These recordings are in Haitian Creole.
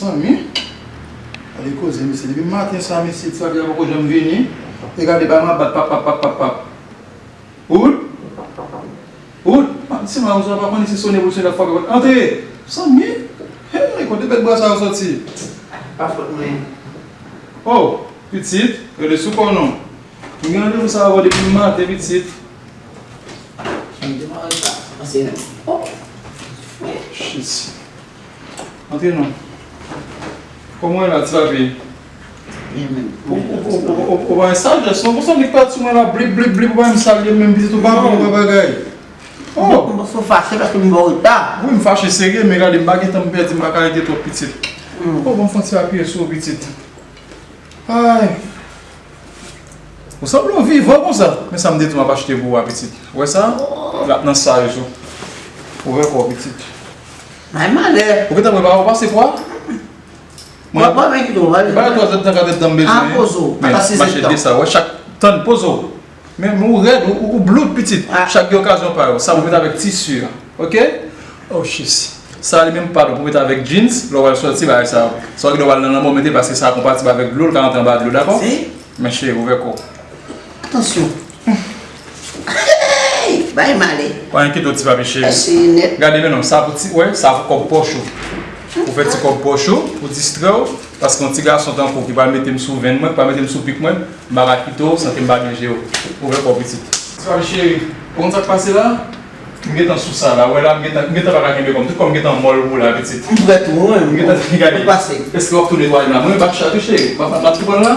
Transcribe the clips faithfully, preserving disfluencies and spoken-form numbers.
Zanmi, gade koze, mesye. Depi maten sa, mesye, ti papye a poko janm vini. E gade, bay m ap bat, pap, pap, pap, pap, pap. Wood? Wood? Ah, si mwen, mwen pa konnen si sonnen pou l sonnen, fòk antre. Zanmi? Hey, kote bèt bwa sa yo soti? Pa fòt mwen. Oh, pitit, rele sou kò w non. Mwen gen randevou sa avè w depi maten, pitit. Mwen te mare sa, pase menm. Oh. Shit. Antre non. Kòman w ye la, ti papi? Byen menm. Ou, ou, ou, ou, ou, ou pa gen sajès non, konsa nèg pa sou mwen la, blip, blip, blip, ou pa menm salye m menm, pitit, ou pa menm bagay. Oh! Mwen, mwen fache paske m ba w reta. Wi, m fache serye, men gade, m pa gen tan m pèdi, m pa ka rete twòp, pitit. Oh, ban m fè yon ti apiye sou ou, pitit. Ay. Ou sanble yon vivan konsa. Men sa m te di w m ap achte pou ou a, pitit. Ou wè sa? L ap nan size ou. Ou wè kò w, pitit. Bay malè. Ou gentan wè pa ou pase pwa? Mwen pa mwen ki tou, bay. Bay twa zèdtan, kat zèdtan m bezwen. Ah, poze w. Men, mache de sa, wè chak, tann, poze w. Men, men ou rèd, ou, ou, ou blout, pitit. Ah. Chak gen okazyon pa yo. Sa pou mete avèk tisi a. Ok? Oh, shit. Sa li menm padon pou mete avèk jeans, lè w pral sòti, bagay sa yo. Sa w gen dwa al nan lanmè w mete, paske sa konpatib avèk dlo, l ka rantre anba dlo, dakò? Si. Men cheri, ouvè kò w. Atansyon. Hey! Bay malè. Pa enkyete w, ti papi cheri. Eseye nèt. Gade men non, sa pou ti, wè, sa pou kòb pòch ou. Pou fè ti kòb pòch ou, pou distrè w, paske yon ti gason tankou w ki pral mete m sou venn mwen, ki pral mete m sou pik mwen, m pa ka kite w san ke m pa byen jere w. Ouvè kò w, pitit. Ti papi cheri, ou konn sa k pase la? M gentan sou sa la, wè la, m gentan, m gentan pa ka kenbe kò m. Tout kò m gentan mòl pou la, pitit. M prè tou, wi. M gentan gade. Ou pase. Èske w ap tou netwaye la? Mwen, m pa chak tou, cheri. M ap, m ap tou pran la?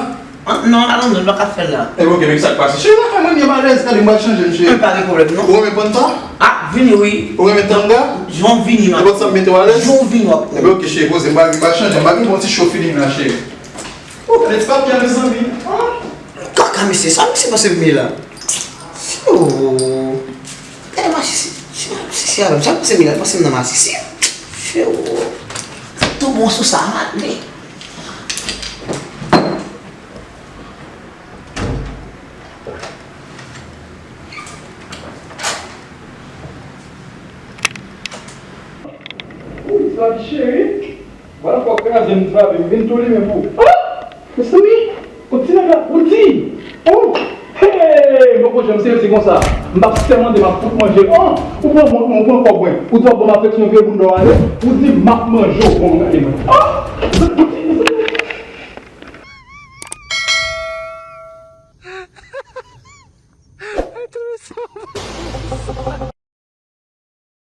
Ah, non, alon, nou pa ka fè l la. Ebyen, ok, men sa k pase? Cheri, lakay mwen, m byen alèz. Gade, m pral chanje m, cheri. Pa gen pwoblèm, non. Ou renmen panta? Ah, vini, wi. Ou renmen tanga? Jan w vini, man. Nenpòt sa m mete w alèz? Jan w vini, w ap pran. Ebyen, ok, cheri, poze. M pral, m pral chanje. M pral gen yon ti cho feeling la, cheri. Oh, gade ti papye a, mezanmi. Ah. Kaka, mesye, sa, mesye, pase m ye la. Fyo. Gade, machisi. Machisi a, sa, pase m ye la, pase m nan machisi. Fyo. Tou bon sou sa, man, men. Wi, sa cheri. Vwala fòk kraze m, frape m, vin tou li menm pou. Oh! Mezanmi, yon ti nèg la, yon ti. Oh! Hey! Mwen poko janm sezi konsa. M t ap sèmante m ap fout manje. Oh! Ou pran mont mwen, ou pran kòb mwen. Ou di w ap ban m afeksyon vye bounda w ale. Ou di m ap manje w. Bon, gade mwen. Oh!